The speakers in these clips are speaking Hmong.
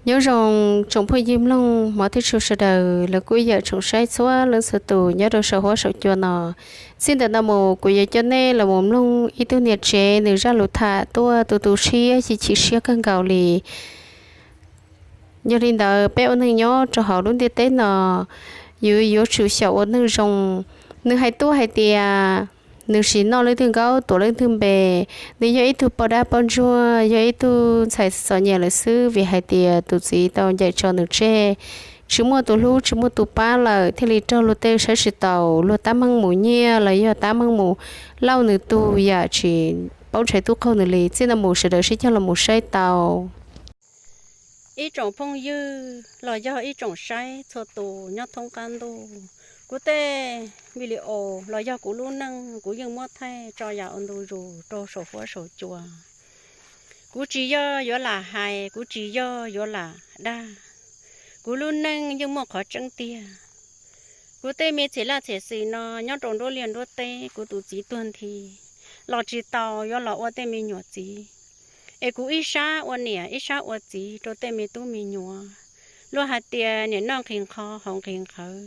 Nyob zoo tsoom phooj ywg mloog hmov thiab tshua sawv daws, los kuj yog tsoom saib txhua leej txhua tus nyob rau saum huab saum cua no. Txij ntawm no mus kuv yuav coj nej los mus mloog ib tug niam tsev nws zaj lus tham tuaj tu tu siab, chim chim siab kawg nkaus li. Yog li ntawd peb ua neej nyob rau hauv lub ntiaj teb no, yus yuav tsum xyaum ua neej zoo. Nws hais tuaj hais tias nws tsis noj leej twg nkaub tuav leej twg npe, nws yog ib tug poj dab poj ntsuag, yog ib tug ntxhais txom nyem lawm xwb, vim hais tias tus txiv tau ncaim tso nws tseg, tsis muaj tus hlub tsis muaj tus pab lawm, thiaj li raug luag tej saib tsis taus, luag tab meeg mus nyiag los yog tab meeg mus lauj nws tug yam tsis paub ntshai tub qaug nws li. Txij no mus sawv daws sib cog los mus saib tau. Ib tsoom phooj ywg los yog ib tsoom saib txhua tus nyob thoob qab ntuj, kuv tej video los yog kuv lub neej kuv yeej muab thaij tso yam ua ntu zus rau saum huab saum cua. Kuv tsis yog yuav lam hais, kuv tsis yog yuav lam dag, kuv lub neej yeej muaj qhov tseeb tiag. Kuv tej me txhia laj txhia xwm no nyob rau nruab liaj nruab teb, kuv tus txiv tuag nthi los tsis tau yuav los ua tej me nyuam txiv, es kuv ib sab ua niam ib sab ua txiv rau tej me tub me nyuam. Luag hais tias niam noj nqhis nqho haus nqhis nqhawv,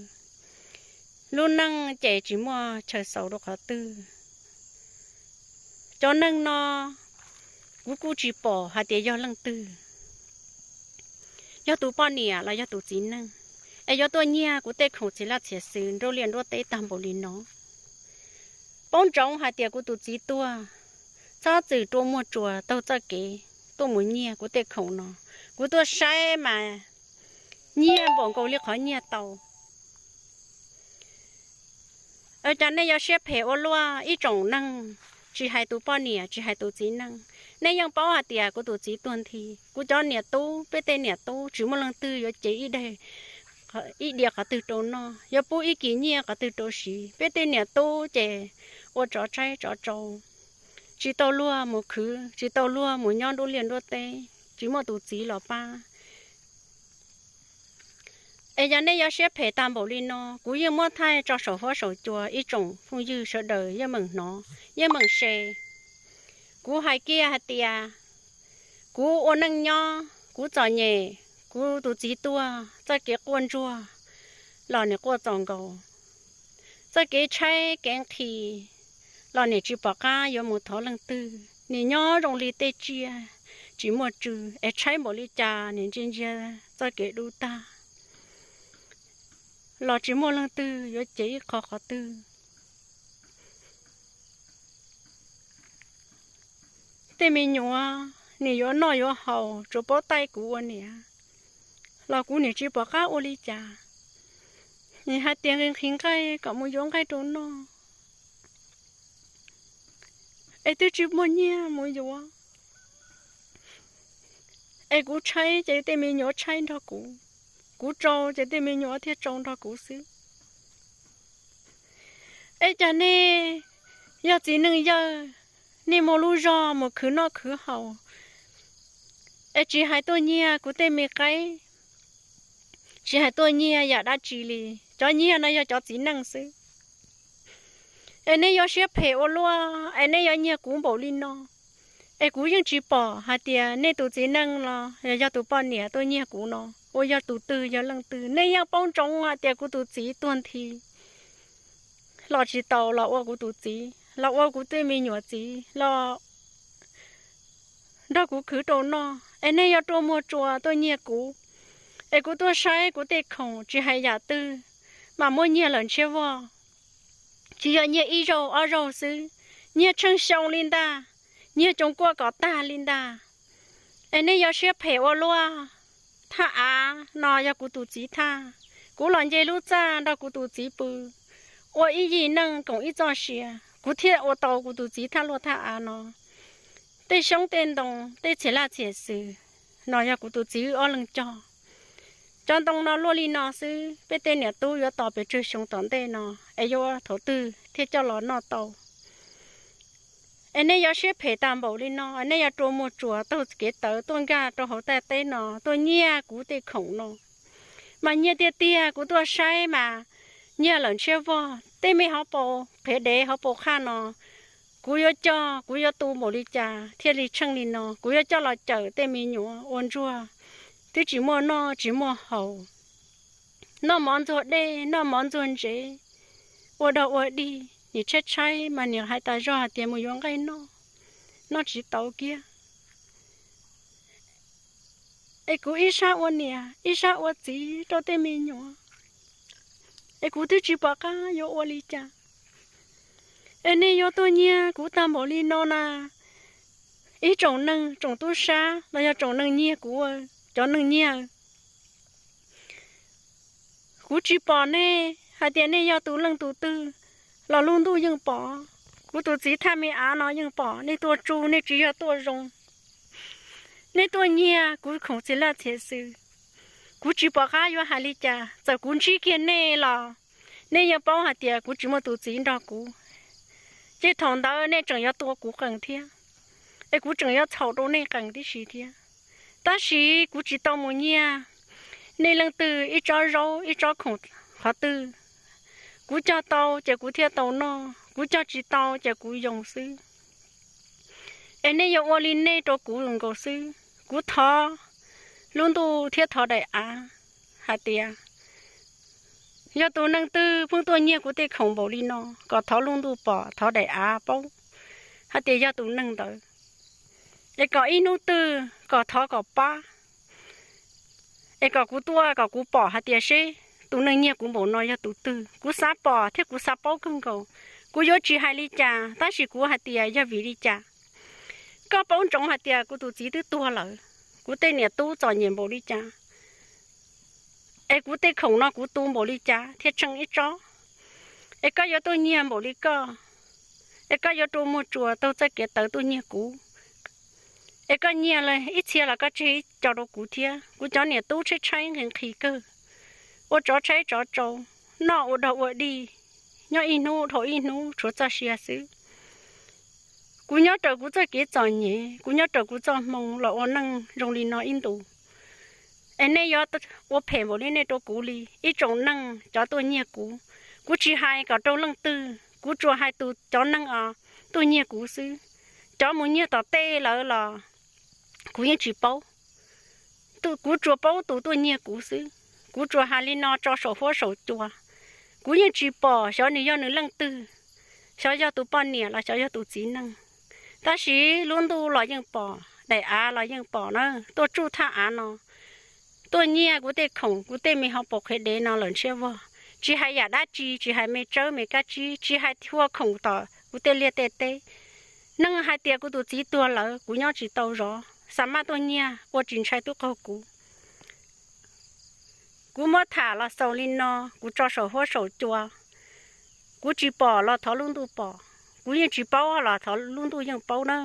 lub neej ces tsis muaj chaw xaus rau qhov twg. Cov neeg no kuv kuj tsis pom hais tias yog leej twg, yog tus poj niam los yog tus txiv neej, es yuav tuaj nyiag kuv tej khoom txhia laj txhia xwm nruab liaj nruab teb tag npaum li no. Paub ntsoov hais tias kuv tus txiv tuag, txhob txwm rua muag tsuas taug txoj kev tuaj mus nyiag kuv tej khoom no. Kuv tuaj saib mas nyiag npaum nkaus li qhov nyiag tau. Cas nej yuav siab phem ua luaj ib tsoom neeg, tsis hais tus poj niam tsis hais tus txiv neej. Nej yeej paub hais tias kuv tus txiv tuag nthi, kuv cov niam tub, peb tej niam tub tsis muaj leej twg yuav cev ib diav qhov twg rau noj, yuav pub ib kis nyiaj qhov twg rau siv. Peb tej niam tub ces ua tsov tshaib tsov tsau, tsis tau luag mus khwv, tsis tau luag mus nyob nruab liaj nruab teb, tsis muaj tus txiv los pab. Es yog nej yuav siab phem tag npaum li no, kuv yeej muab thaij tso saum huab saum cua, ib tsoom phooj ywg sawv daws yeej meem hnov yeej meem se. Kuv hais kiag hais tias kuv ua neej nyob, kuv txom nyem, kuv tus txiv tuag, txoj kev quaj ntsuag los nim quaj txaus nkaus, txoj kev tshaib kev nqhis los nim tsis pom qab yuav mus thov leej twg, nim nyob zoo li tej tsiaj tsis muaj tswv, es tshaib npaum li cas nim ntsia ntsia txoj kev dub tag los tsis muaj leej twg yuav cev ib qho qhov twg. Tej me nyuam nim yuav noj yuav haus tsuas paub taij kuv ua niam, los kuv nim tsis pom qab ua li cas. Nim hais tias nqhis nqhis nqaij kom mus yuav nqaij rau noj, es twb tsis muaj nyiaj mus yuav. Es kuv tshaib ces tej me nyuam tshaib nrog kuv, kuv tsau ces tej me nyuam thiaj tsau nrog kuv xwb. Es cas nej yog txiv neej yawg, nej muaj lub zog mus khwv noj khwv haus, es tsis hais tuaj nyiag kuv tej me qaib, tsis hais tuaj nyiag yam dab tsi li, cov nyiag no yog cov txiv neej xwb. Es nej yuav siab phem ua luaj, es nej yuav nyiag kuv npaum li no. Es kuv yeej tsis pom hais tias nej tus txiv neej los yog tus poj niam tuaj nyiag kuv no uas yog tus twg yog leej twg. Nej yeej paub ntsoov hais tias kuv tus txiv tuag nthi los tsis tau los ua kuv tus txiv, los ua kuv tej me nyuam txiv, los nrog kuv khwv rau noj, es nej yuav rua muag tsuas tuaj nyiag kuv. Es kuv tuaj saib kuv tej khoom tsis hais yam twg, mas muab nyiag lawm ntshiab vog. Tsis yog nyiag ib zaug ob zaug xwb, nyiag tsheej xyoo li ntag, nyiag coos kuaj kom tag li ntag. Es nej yuav siab phem ua luaj. Thaj av no yog kuv tus txiv thaj, kuv los nce lub txaj nrog kuv tus txiv pw, ua ib yim neej koom ib txoj sia, kuv thiaj ua tau kuv tus txiv thaj luaj thaj av no. Tej xyoob tej ntoo, tej txhia laj txhia xwm no yog kuv tus txiv wb ob leeg cog. Cov ntoo no luaj li no xwb, peb tej niam tub yuav tos pes tsawg xyoo tom ntej no, es yuav thaum twg thiaj coj los noj tau. Es nej yuav siab phem tag npaum li no, nej yuav rua muag tsuas taug kev tawv tuaj nkag rau hauv ntiaj teb no tuaj nyiag kuv tej khoom no. Mas nyiag tiag tiag, kuv tuaj saib mas nyiag lawm ntshiab vog. Tej me hauv paus qhiav dev hauv paus qhaj no, kuv yuav coj, kuv yuav tu npaum li cas thiaj li tsheej li no, kuv yuav coj los cawm tej me nyuam ua ntsuag, twb tsis muaj noj tsis muaj haus, noj mov ntxuag dej noj mov ntxuag ntsev, ua dog ua dig, nim tshaib tshaib mas nim hais tas zog hais tias mus yuav nqaij noj, noj tsis tau kiag. Es kuv ib sab ua niam ib sab ua txiv rau tej me nyuam, es kuv twb tsis pom qab yuav ua li cas. Es nej yuav tuaj nyiag kuv tag npaum li no na, ib tsoom neeg tsoom tub sab los yog tsoom neeg nyiag kuv, cov neeg nyiag. Kuv tsis pom nej hais tias nej yog tus leej tus twg los lub ntuj yeej pom. Kuv tus txiv thaj me av no yeej pom nej tuaj tsuj, nej tsis yog tuaj zoo. Nej tuaj nyiag kuv khoom txiv laj txiv xwm, kuv tsis pom qab yuav hais li cas. Txawm kuv ntsib kiag nej los nej yeej paub hais tias kuv tsis muaj tus txiv nrog kuv, ces thaum ntawd nej tseem yuav tua kuv qees thiab, es kuv tseem yuav txhaum rau nej qees tib si thiab. Tab sis kuv tsis tau mus nyiag nej leej twg ib tsob zaub ib tsob khoom qhov twg. Kuv cog tau ces kuv thiaj tau noj, kuv cog tsis tau ces kuv yoo xwb. Es nej yuav ua li nej rau kuv nkaus xwb. Kuv thov lub ntuj thiab thov daim av hais tias yog tus neeg twg pheej tuaj nyiag kuv tej khoom npaum li no, kom thov lub ntuj pom, thov daim av paub hais tias yog tus neeg ntawd. Es kom ib hnub twg kom thov kom pab, es kom kuv tuaj kom kuv pom hais tias seb tus neeg nyiag kuv npaum no yog tus twg. Kuv xav pom thiab kuv xav paub kawg nkaus. Kuv yuav tsis hais li cas, tab sis kuv hais tias yog vim li cas. Koj paub ntsoov hais tias kuv tus txiv twb tuag lawm, kuv tej niam tub txom nyem npaum li cas, es kuv tej khoom no kuv tu npaum li cas thiaj tsheej ib tsob. Es koj yuav tuaj nyiag npaum li koj, es koj yuav rua muag tsuas taug txoj kev tawv tuaj nyiag kuv. Es koj nyiag ib txhia los koj tseg ib co rau kuv thiab. Kuv cov niam tub tshaib tshaib nqhis nqhis kawg, ua tsov tshaib tsov tsau, noj ua dog ua dig, nyob ib hnub dhau ib hnub tshuav txoj sia xwb. Kuv nyob raws kuv txoj kev txom nyem, kuv nyob raws kuv txoj hmoo los ua neej zoo li no ib ntus. Es nej yuav ua phem npaum li nej rau kuv li, ib tsoom neeg cov tuaj nyiag kuv. Kuv tsis hais kom rau leej twg, kuv tsuas hais tus cov neeg os tuaj nyiag kuv xwb. Cov mus nyiag tom tej lawm los kuv yeej tsis paub. Kuv tsuas paub tus tuaj nyiag kuv xwb. Kuv tsuas hais li no tso saum huab saum cua. Kuv yeej tsis pom xyov nws yog nws leej twg, xyov yog tus poj niam los xyov yog tus txiv neej. Tab sis lub ntuj los yeej pom, daim av los yeej pom na, tuaj tsuj thaj av no, tuaj nyiag kuv tej khoom, kuv tej me hauv paus qhia dev no lawm ntshiab vog. Tsis hais yam dab tsi, tsis hais me tsawb me kab tsib, tsis hais hua khoom tom kuv tej liaj tej teb. Neeg hais tias kuv tus txiv tuag lawm, kuv nyob tsis tau zov, xa maj tuaj nyiag ua tsis ntshai tub qaug kuv. Kuv muab tham los xaus li no, kuv tso saum huab saum cua. Kuv tsis pom los thov lub ntuj pom, kuv yeej tsis paub los thov lub ntuj yeej paub na.